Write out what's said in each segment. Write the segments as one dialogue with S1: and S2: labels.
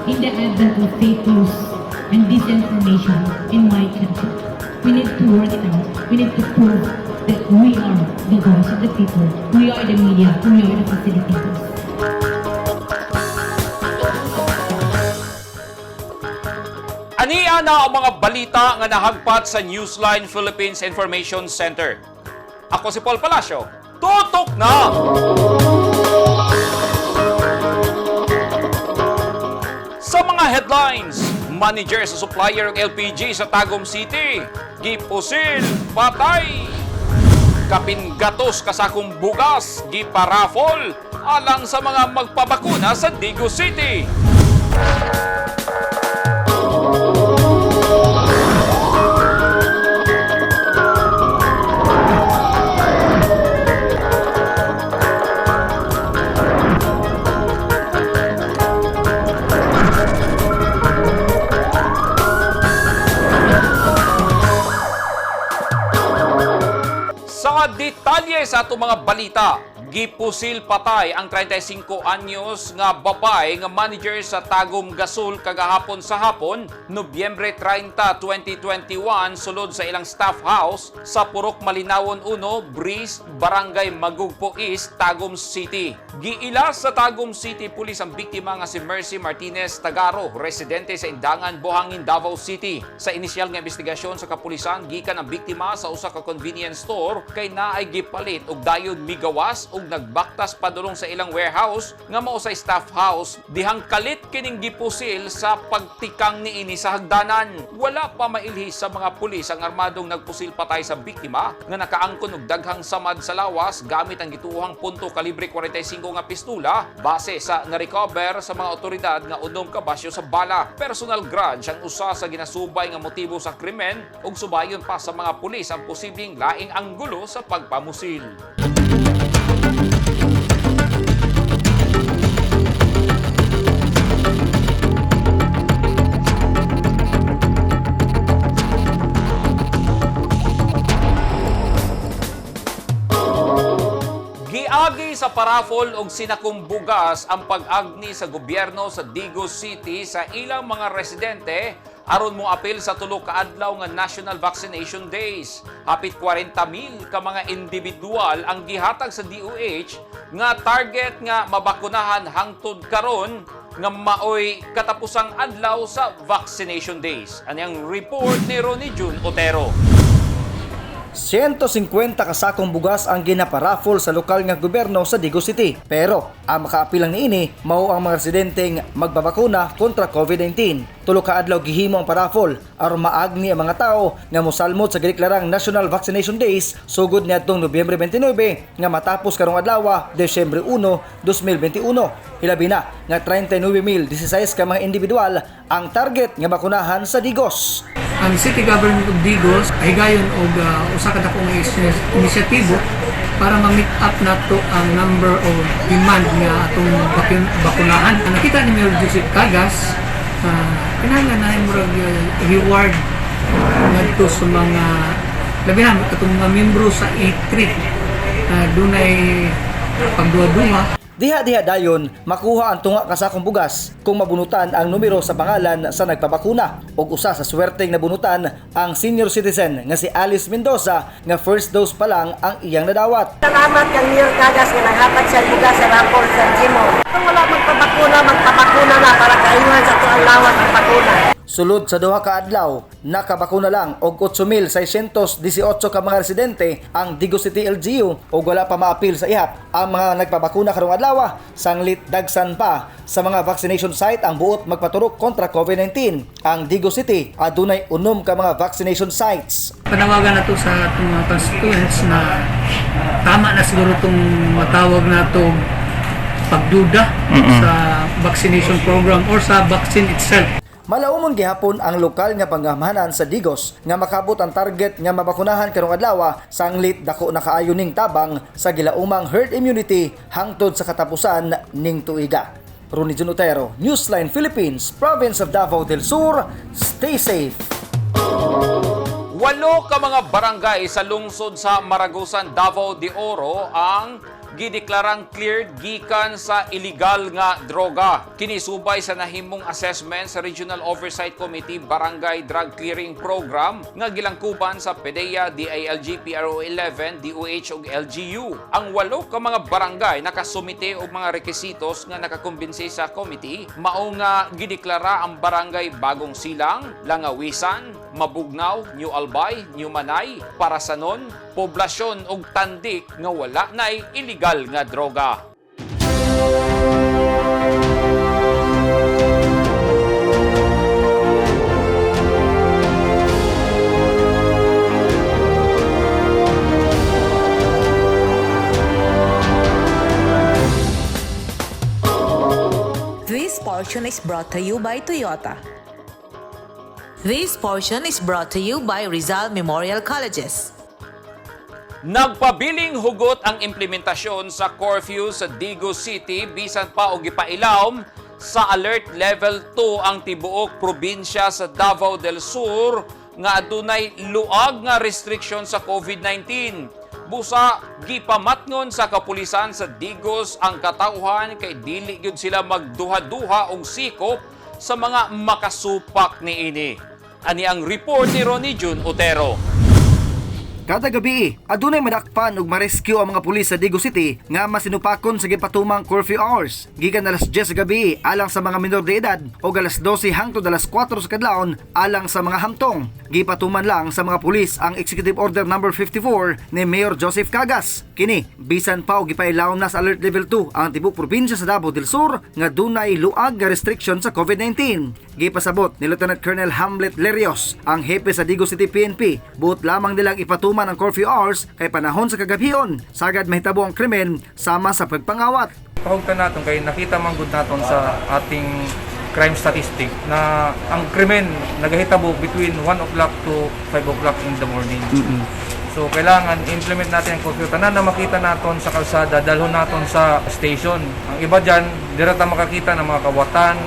S1: In the advent of fake news and disinformation in my country, we need to work it out. We need to prove that we are the voice of the people. We are the media. We are the facilitators.
S2: Ania na ang mga balita nga nahagpat sa Newsline Philippines Information Center. Ako si Paul Palacio. Tutok na! Sa mga headlines, manager sa supplier ng LPG sa Tagum City, gipusil, patay! Kapin gatos kasakong bugas, giparafol, alang sa mga magpabakuna sa Digos City. Sa detalye sa atong mga balita, gipusil patay ang 35 anyos nga babae nga manager sa Tagum Gasol kagahapon sa hapon, Nobyembre 30, 2021, sulod sa ilang staff house sa Purok Malinawon 1, Breeze, Barangay Magugpo East, Tagum City. Giila sa Tagum City Police ang biktima nga si Mercy Martinez Tagaro, residente sa Indangan, Buhangin, Davao City. Sa inisyal nga investigasyon sa kapulisan, gikan ang biktima sa usa ka convenience store kay naay gipalit og dayon migawas og nagbaktas padulong sa ilang warehouse nga mao sa staff house dihang kalit kining gipusil sa pagtikang niini sa hagdanan. Wala pa mailhi sa mga pulis ang armadong nagpusil patay sa biktima nga nakaangkon og daghang samad sa lawas gamit ang gituohang punto kalibre 45 nga pistula base sa na-recover sa mga otoridad nga unom ka basyo sa bala. Personal grudge ang usa sa ginasubay nga motibo sa krimen ug subayon pa sa mga pulis ang posibleng laing anggulo sa pagpamusil. Giagi sa parafol og sinakumbugas ang pag-agni sa gobyerno sa Digos City sa ilang mga residente aron mo apil sa tulo ka adlaw nga National Vaccination Days. Hapit 40,000 ka mga individual ang gihatag sa DOH nga target nga mabakunahan hangtod karon nga maoy katapusang adlaw sa Vaccination Days. Aniyang report ni Ronnie June Otero.
S3: 150 kasakong bugas ang ginaparafol sa lokal nga gobyerno sa Digos City. Pero ang makaapilang niini mao ang mga residenteng magbabakuna kontra COVID-19. Tulo ka adlaw gihimo ang parafol aron maagni ang mga tao nga mosalmot sa gideklarang National Vaccination Days sugod niadtong Nobyembre 29 nga matapos karong adlaw Desyembre 1, 2021. Hilabi na nga 39,016 ka mga individual ang target nga bakunahan sa Digos.
S4: Ang City Government of Digos higayon og usa ka dako nga inisyatibo para ma-meet up nato ang number of demand nga atong bakunahan. Ang nakita ni Mayor Joseph Cagas, kinahanglan na murag reward ngadto sa mga labi na atong mga membro sa A3 na dunay pagduha-duha.
S3: Diha-diha dayon, makuha ang tunga kasakong bugas kung mabunutan ang numero sa pangalan sa nagpabakuna. Og usa sa swerteng nabunutan ang senior citizen nga si Alice Mendoza nga first dose pa lang ang iyang nadawat.
S5: Salamat kang Mayor Cagas nga nanghatag siya bugas sa rapor sa Gimo. Kung wala magpabakuna, magpabakuna na para kaayuhan sa tuang lawas ang bakuna.
S3: Sulod sa duha ka adlaw, nakabakuna lang og 8,618 ka mga residente ang Digos City LGU ug wala pa maapil sa ihap ang mga nagpabakuna karong adlaw, sanglit dagsan pa sa mga vaccination site ang buot magpaturok kontra COVID-19. Ang Digos City adunay 6 ka mga vaccination sites.
S4: Panawagan na to sa atong mga constituents na tama na siguro itong matawag na to pagduda sa vaccination program or sa vaccine itself.
S3: Malaumon gihapon ang lokal nga panggamhanan sa Digos nga makabot ang target nga mabakunahan karong adlaw, sanglit dako na kaayo ning tabang sa gilaumang herd immunity hangtod sa katapusan ning tuiga. Ronnie Jun Otero, Newsline Philippines, Province of Davao del Sur. Stay safe.
S2: 8 ka mga barangay sa lungsod sa Maragusan, Davao de Oro ang gideklarang cleared gikan sa illegal nga droga. Kinisubay sa nahimong assessment sa Regional Oversight Committee Barangay Drug Clearing Program nga gilangkuban sa PDEA, DILG, PRO 11, DOH ug LGU. Ang walo ka mga barangay nakasumite og mga rekisitos nga nakakumbinsi sa committee, mao nga gideklara ang barangay Bagong Silang, Langawisan, Mabugnaw, New Albay, New Manay, Parasanon, Poblasyon ug Tandik nga wala nay illegal nga droga.
S6: This portion is brought to you by Toyota. This portion is brought to you by Rizal Memorial Colleges.
S2: Nagpabiling hugot ang implementasyon sa curfew sa Digos City bisan pa og gipailawom sa Alert Level 2 ang tibuok probinsya sa Davao del Sur nga adunay luag nga restriction sa COVID-19. Busa gipamatngon sa kapulisan sa Digos ang katawhan kay dili gyud sila magduha-duha og sikop sa mga makasupak niini. Ani ang report ni Ronnie Jun Otero.
S3: Kada gabi, adunay madakpan ug marescue ang mga pulis sa Digos City nga masinupakon sa gipatumang curfew hours. Gikan alas 10 sa gabi alang sa mga minor de edad o alas 12 hangtod alas 4 sa kadlawon alang sa mga hamtong. Gipatuman lang sa mga pulis ang Executive Order number 54 ni Mayor Joseph Cagas. Kini bisan pa og gipailawom na sa Alert Level 2 ang tibuok probinsya sa Davao del Sur nga dunay luag nga restriction sa COVID-19. Gipasabot ni Lieutenant Colonel Hamlet Lerios, ang hepe sa Digos City PNP, buot lamang nilang ipatuman ang curfew hours kay panahon sa kagabhion, sagad mahitabo ang krimen sama sa pagpangawat.
S7: Pahugtan naton kay nakita man gud naton sa ating crime statistic na ang krimen nagahitabo between 1 o'clock to 5 o'clock in the morning. So kailangan implement natin ang curfew. Tanan na makita naton sa kalsada, dalhon naton sa station. Ang iba diyan, dira ta makakita ng mga kawatan.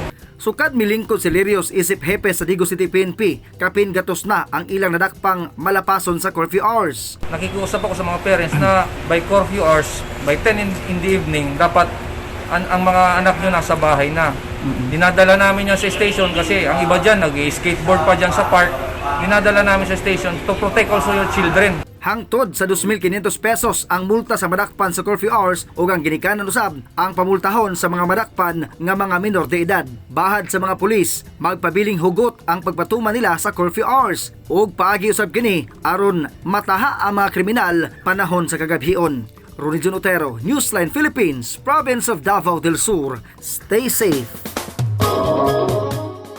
S3: Sukad milingkod si Lerios isip hepe sa Digos City PNP, kapin gatos na ang ilang nadakpang malapason sa curfew hours.
S7: Nakikiusap ako sa mga parents na by curfew hours, by 10 in the evening, dapat ang mga anak nyo nasa bahay na. Dinadala namin yan sa station kasi ang iba dyan, nag-skateboard pa dyan sa park. Dinadala namin sa station to protect also your children.
S3: Hangtod sa 2,500 pesos ang multa sa madakpan sa curfew hours ug ang ginikanan usab ang pamultahon sa mga madakpan nga mga minor de edad. Bahad sa mga pulis, magpabiling hugot ang pagpatuman nila sa curfew hours ug paagi usab kini aron mataha ang mga kriminal panahon sa kagabhion. Ronnie Jun Otero, Newsline Philippines, Province of Davao del Sur. Stay safe.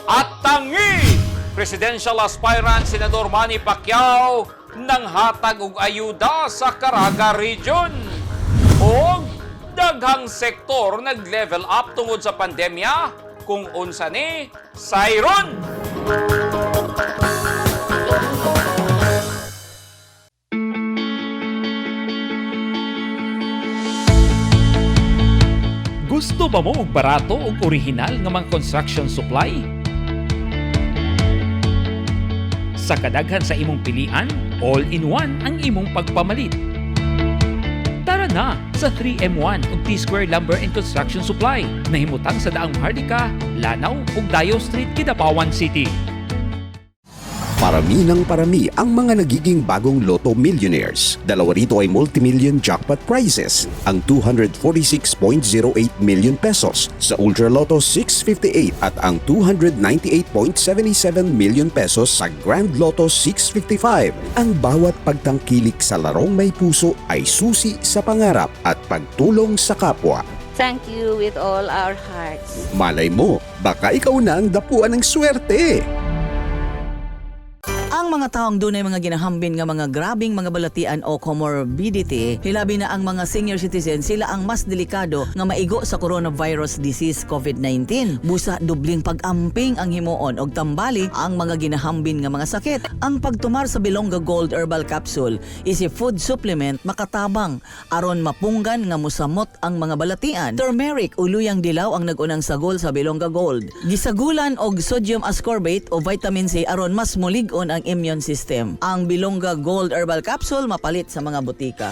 S2: At tangi, Presidential aspirant Senador Manny Pacquiao nang hatag og ayuda sa Caraga Region. Og daghang sektor nag-level up tungod sa pandemya kung unsa ni Sayron. Gusto ba mo og barato ug orihinal nga mga construction supply? Sa kadaghan sa imong pilian, all-in-one ang imong pagpamalit. Tara na sa 3M1 ug T-Square Lumber and Construction Supply. Nahimutang sa Daang Maharlika, Lanao ug Dayo Street, Kidapawan City.
S8: Parami ng parami ang mga nagiging bagong Lotto millionaires. Dalawa rito ay multimillion jackpot prizes, ang 246.08 million pesos sa Ultra Lotto 658 at ang 298.77 million pesos sa Grand Lotto 655. Ang bawat pagtangkilik sa larong may puso ay susi sa pangarap at pagtulong sa kapwa.
S9: Thank you with all our hearts.
S8: Malay mo, baka ikaw na ang dapuan ng swerte.
S10: Ang mga taong dunay mga ginahambin nga mga grabing mga balatian o comorbidity, hilabi na ang mga senior citizen, sila ang mas delikado nga maigo sa coronavirus disease COVID-19. Busa dubling pag-amping ang himuon og tambali ang mga ginahambin nga mga sakit. Ang pagtumar sa Bilongga Gold Herbal Capsule is a food supplement makatabang aron mapunggan nga musamot ang mga balatian. Turmeric o luyang dilaw ang nagunang sagol sa Bilongga Gold. Gisagulan og sodium ascorbate o vitamin C aron mas mulig-on ang immune system. Ang Bilongga Gold Herbal Capsule mapalit sa mga butika.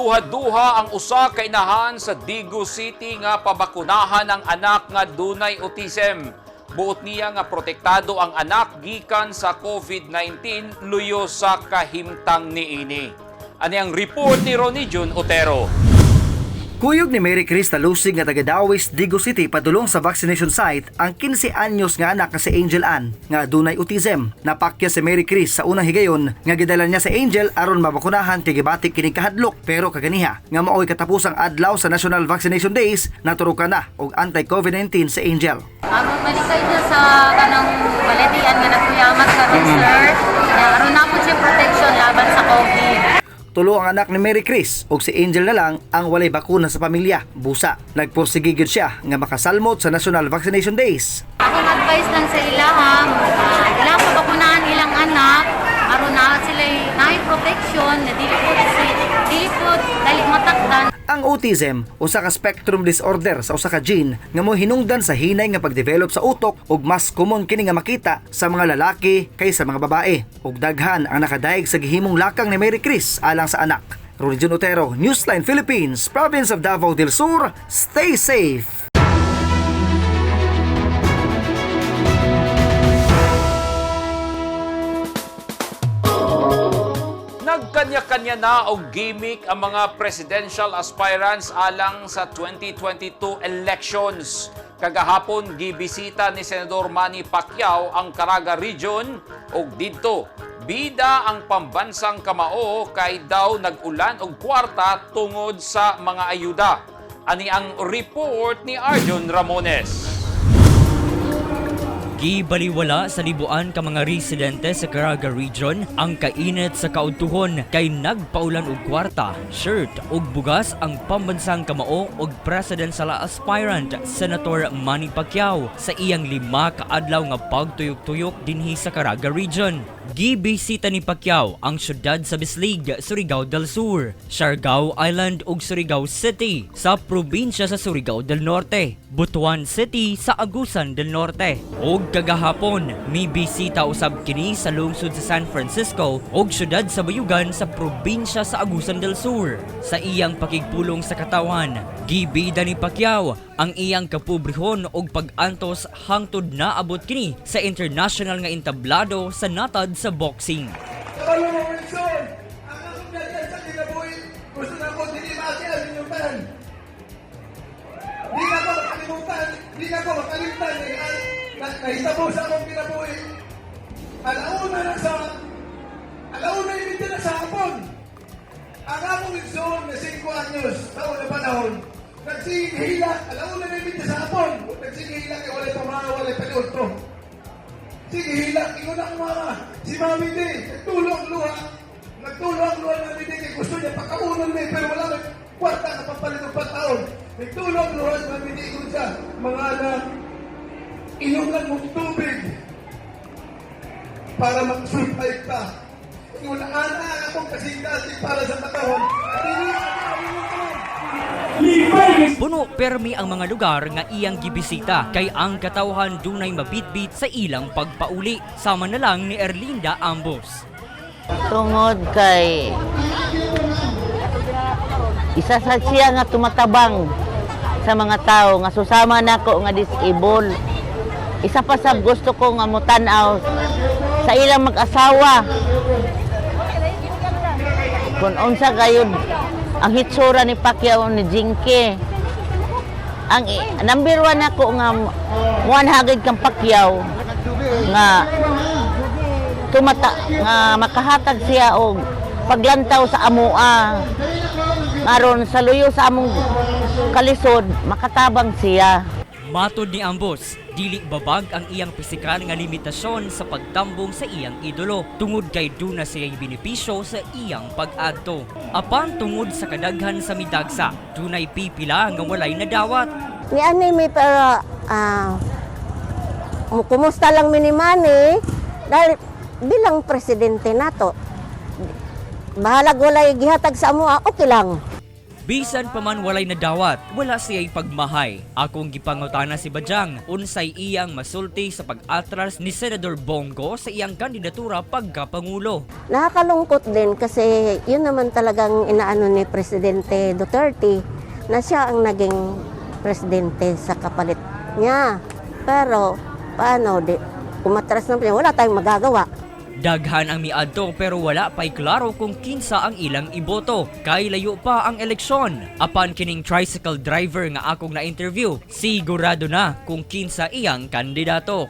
S2: Nagduha-duha ang usa ka inahan sa Digos City nga pabakunahan ang anak nga dunay autism. Buot niya nga protektado ang anak gikan sa COVID-19 luyo sa kahimtang niini. Ani ang report ni Ronnie Jun Otero.
S3: Kuyog ni Mary Chris Talusig nga taga Dawis, Digos City, padulong sa vaccination site ang 15 anyos nga anak nga si Angel Ann nga adunay autism. Napakya si Mary Chris sa unang higayon nga gidala niya si Angel aron mabakunahan kay gibati kini kahadlok, pero kaganiha nga maoy katapusang adlaw sa National Vaccination Days, naturukan na og anti-COVID-19 si Angel.
S11: Aron malikay niya sa kanang balatian nga nagkuyamat karon, sir. Na aron na po siya protection laban sa COVID.
S3: Tulo ang anak ni Mary Chris ug si Angel na lang ang walay bakuna sa pamilya. Busa, nagpursige gyud siya nga makasalmot sa National Vaccination Days.
S11: Akong advice lang sa ilaha, ilang pabakunahan ilang anak aron na sila naay protection na dili po dali matakdan.
S3: Ang autism usa ka spectrum disorder sa usa ka gene nga mohinungdan sa hinay nga pagdevelop sa utok ug mas common kini nga makita sa mga lalaki kaysa mga babae. Ug daghan ang nakadayeg sa gihimong lakang ni Mary Chris alang sa anak. Ronnie Jun Otero, Newsline Philippines, Province of Davao del Sur. Stay safe.
S2: Nagkanya-kanya na og gimmick ang mga presidential aspirants alang sa 2022 elections. Kagahapon gibisita ni Senador Manny Pacquiao ang Caraga Region ug didto bida ang pambansang kamao kay daw nag-ulan og kwarta tungod sa mga ayuda. Ani ang report ni Arjun Ramones.
S12: Gibaliwala sa libuan ka mga residente sa Caraga Region ang kainit sa kaudtuhon kay nagpaulan og kwarta, shirt ug bugas ang pambansang kamao og presidential aspirant Senator Manny Pacquiao sa iyang 5 ka adlaw nga pagtuyok-tuyok dinhi sa Caraga Region. Gibisita ni Pacquiao ang syudad sa Bislig, Surigao del Sur, Siargao Island ug Surigao City sa probinsya sa Surigao del Norte, Butuan City sa Agusan del Norte. Ug kagahapon, mibisita usab kini sa lungsod sa San Francisco ug syudad sa Bayugan sa probinsya sa Agusan del Sur. Sa iyang pakigpulong sa katawan, gibida ni Pacquiao ang iyang kapobrehon og pag-antos hangtod naabot kini sa international nga entablado sa natad sa boxing.
S13: Kabalo mo, Wilson! Ang akong dalian sa kinabuhi, gusto na ko, dili maakian inyong tanan. Di na ko makalimutan, di na ko makalimtan, nahitabo sa akong kinabuhi. 1:30 na sa hapon. Ang akong igsoon na 5 anyos, taon na panahon, nagsigihila, 1:30 sa hapon, nagsigihila kay walay pamana, walay paliutro. Sige, hilak, ingon ako mama. Si Mami di, nagtulo ang luha. Nagtulo ang luha ni Mami di, kay gusto niya pakaunon ni, pero wala may kwarta na pampalit ng pagkaon. Nagtulo ang luha ni Mami di, ingon siya, mga anak, inom lang mong tubig para mag-survive ka. Ingon, anak, akong kasing-kasing para sa katawan. Dili,
S12: Puno permi ang mga lugar nga iyang gibisita kay ang katawhan dunay mabitbit sa ilang pagpauli, sama na lang ni Erlinda Ambos.
S9: Tungod kay isa sa siya nga tumatabang sa mga tao nga susama nako nga disable. Isa pa sa gusto ko nga mutan-aw sa ilang mag-asawa. Kung unsa gayud ang hitsura ni Pacquiao ni Jinky. Ang number one ako nga muanhagid kang Pacquiao nga tumata nga makahatag siya og paglantaw sa amoa aron sa luyo sa among kalisod makatabang siya.
S12: Matod ni Ambos, dili babag ang iyang pisikal nga limitasyon sa pagtambong sa iyang idolo tungod kay duna siya'y benepisyo sa iyang pag-adto. Apan tungod sa kadaghan sa midagsa, dunay pipila nga walay nadawat.
S5: Ni ani mi pero kumusta lang mi ni Manny dahil bilang presidente nato. Bahalag walay gihatag sa amo, okay lang.
S12: Bisan pa man walay nadawat, wala siya'y pagmahay. Akong gipangutana si Bajang, unsay iyang masulti sa pag-atras ni Senador Bong Go sa iyang kandidatura pagkapangulo.
S5: Nakakalungkot din kasi yun naman talagang inaano ni Presidente Duterte na siya ang naging presidente sa kapalit niya. Pero paano, di, umatras na, wala tayong magagawa.
S12: Daghan ang miadto pero wala pa'y klaro kung kinsa ang ilang iboto. Kay layo pa ang eleksyon. Apan kining tricycle driver nga akong na-interview, sigurado na kung kinsa iyang kandidato.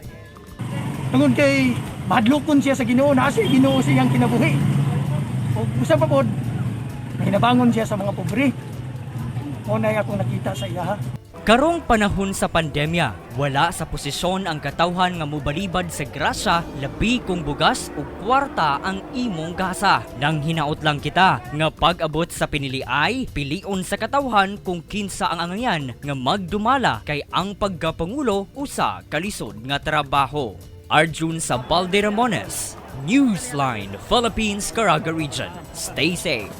S4: Tungod kay mahadlokon siya sa Ginoo, naa siya Ginoo sa iyang kinabuhi. O usa pa pod, nahinabangon siya sa mga pobre. Mao na akong nakita sa iya.
S12: Karong panahon sa pandemya, wala sa posisyon ang katawhan nga mobalibad sa grasya labi kung bugas ug kwarta ang imong gasa. Nang hinaot lang kita nga pag-abot sa piniliay, pilion sa katawhan kung kinsa ang angyan nga magdumala kay ang pagkapangulo usa kalisod nga trabaho. Arjun Sabalde Ramones, Newsline, Philippines, Caraga Region. Stay safe.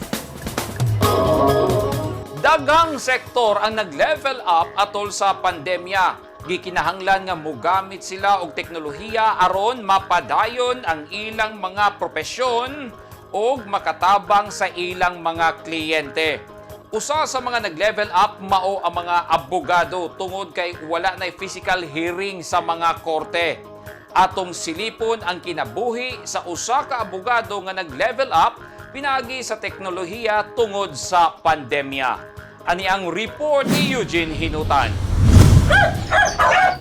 S2: Daghang sektor ang nag-level up atol sa pandemya. Gikinahanglan nga mogamit sila og teknolohiya aron mapadayon ang ilang mga propesyon ug makatabang sa ilang mga kliyente. Usa sa mga nag-level up mao ang mga abogado tungod kay wala na physical hearing sa mga korte. Atong silipon ang kinabuhi sa usa ka abogado nga nag-level up pinaagi sa teknolohiya tungod sa pandemya. Ani ang report ni Eugene Hinutan.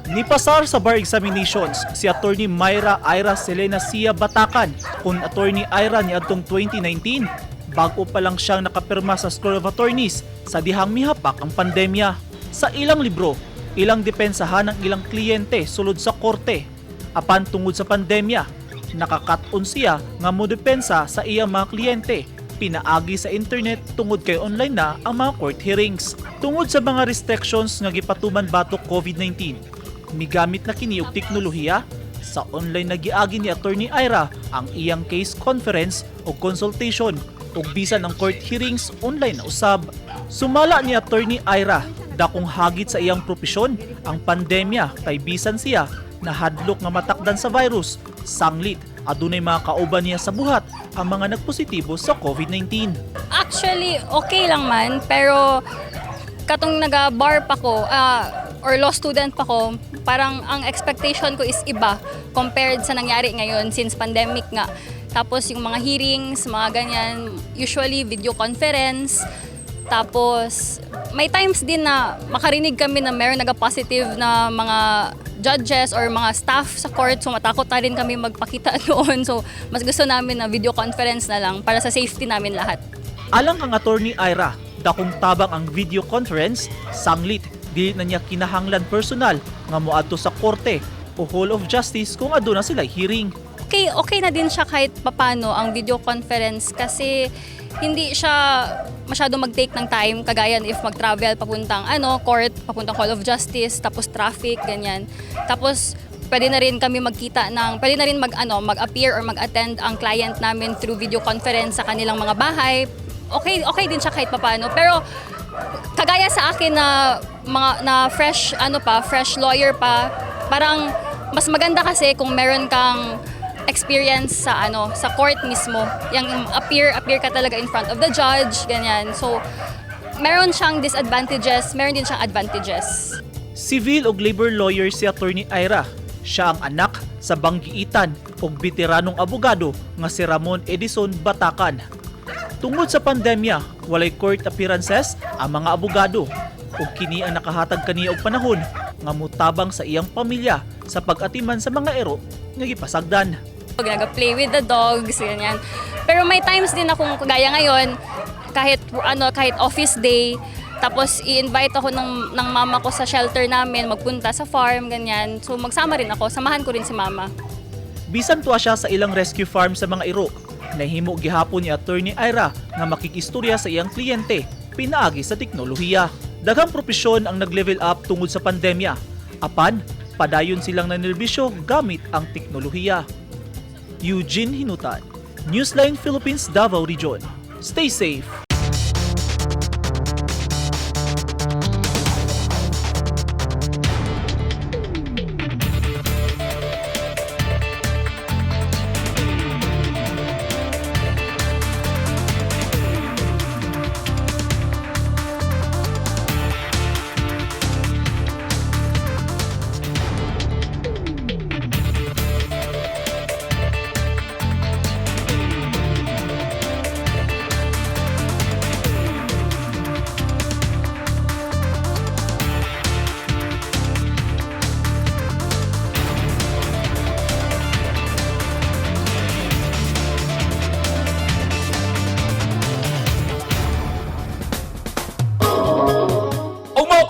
S14: Nipasar sa bar examinations si Attorney Myra Ira Selena Sia Batacan kung Attorney Ira niadtong 2019, bago pa lang siyang nakapirma sa Scroll of Attorneys sa dihang mihapak ang pandemya. Sa ilang libro, ilang depensahan ang ilang kliyente sulod sa korte. Apan tungod sa pandemya, nakakat-on siya nga modepensa sa iyang mga kliyente pinaagi sa internet tungod kay online na ang mga court hearings. Tungod sa mga restrictions nga gipatuman batok COVID-19, migamit na kini og teknolohiya. Sa online na giagi ni Attorney Ira ang iyang case conference o consultation ug bisan ang court hearings, online na usab. Sumala ni Attorney Ira, dakong hagit sa iyang propesyon ang pandemya kay bisan siya nahadlok nga matakdan sa virus sanglit adunay mga kauban niya sa buhat ang mga nagpositibo sa COVID-19.
S11: Actually, okay lang man, pero katong naga-bar pa ko, or law student pa ko, parang ang expectation ko is iba compared sa nangyari ngayon since pandemic nga. Tapos yung mga hearings, mga ganyan, usually video conference. Tapos may times din na makarinig kami na meron naga-positive na mga judges or mga staff sa court. So matakot na rin kami magpakita noon. So mas gusto namin na video conference na lang para sa safety namin lahat.
S14: Alang kang Attorney Ira, dakong tabang ang video conference sanglit dili na niya kinahanglan personal nga moadto sa korte o Hall of Justice kung aduna sila hearing.
S11: Okay na din siya kahit papano ang video conference kasi hindi siya masyado mag-take ng time kagaya if mag-travel papuntang ano, court, papuntang Hall of Justice, tapos traffic, ganyan. Tapos pwede na rin kami magkita ng, pwede na rin mag, ano, mag-appear or mag-attend ang client namin through video conference sa kanilang mga bahay. Okay din siya kahit papano. Pero kagaya sa akin na mga na fresh ano pa, fresh lawyer pa, parang mas maganda kasi kung meron kang experience sa ano, sa court mismo. Yung appear appear ka talaga in front of the judge, ganyan. So meron siyang disadvantages, meron din siyang advantages.
S14: Civil ug labor lawyer si Attorney Ira. Siya ang anak sa banggiitan ug veteranong abogado nga si Ramon Edison Batacan. Tungod sa pandemya, walay court appearances ang mga abogado ug kini ang nakahatag kaniya og panahon nga motabang sa iyang pamilya sa pag-atiman sa mga ero nga gipasagdan.
S11: Nag-play with the dogs, ganyan. Pero may times din akong kagaya ngayon, kahit ano, kahit office day, tapos i-invite ako ng mama ko sa shelter namin, magpunta sa farm, ganyan. So magsama rin ako, samahan ko rin si mama.
S14: Bisan tuwa siya sa ilang rescue farm sa mga iro, nahimo gihapon ni Attorney Ira nga makikistorya sa iyang kliyente pinaagi sa teknolohiya. Daghang propesyon ang nag-level up tungod sa pandemya. Apan, padayon silang nanerbisyo gamit ang teknolohiya. Eugene Hinutan, Newsline Philippines, Davao Region. Stay safe!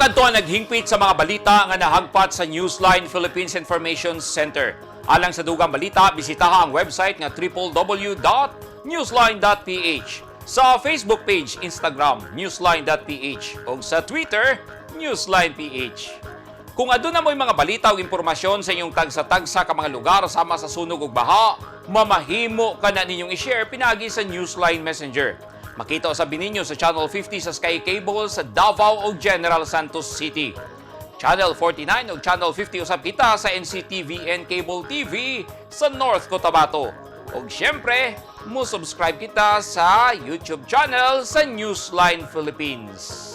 S2: Mao kadto ang naghingpit sa mga balita nga nahagpat sa Newsline Philippines Information Center. Alang sa dugang balita, bisitaha ang website nga www.newsline.ph. Sa Facebook page, Instagram, newsline.ph, o sa Twitter, newsline.ph. Kung aduna mo'y mga balita o impormasyon sa inyong tagsa-tagsa ka mga lugar sama sa sunog ug baha, mamahimo ka na ninyong i-share pinagi sa Newsline Messenger. Makita usab ninyo sa Channel 50 sa Sky Cable sa Davao o General Santos City. Channel 49 ug Channel 50 usab kita sa NCTVN Cable TV sa North Cotabato. Ug syempre, mo subscribe kita sa YouTube channel sa Newsline Philippines.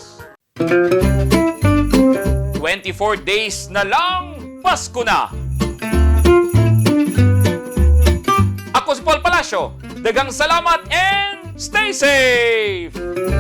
S2: 24 days na lang, Pasko na! Ako si Paul Palacio. Daghang salamat and stay safe!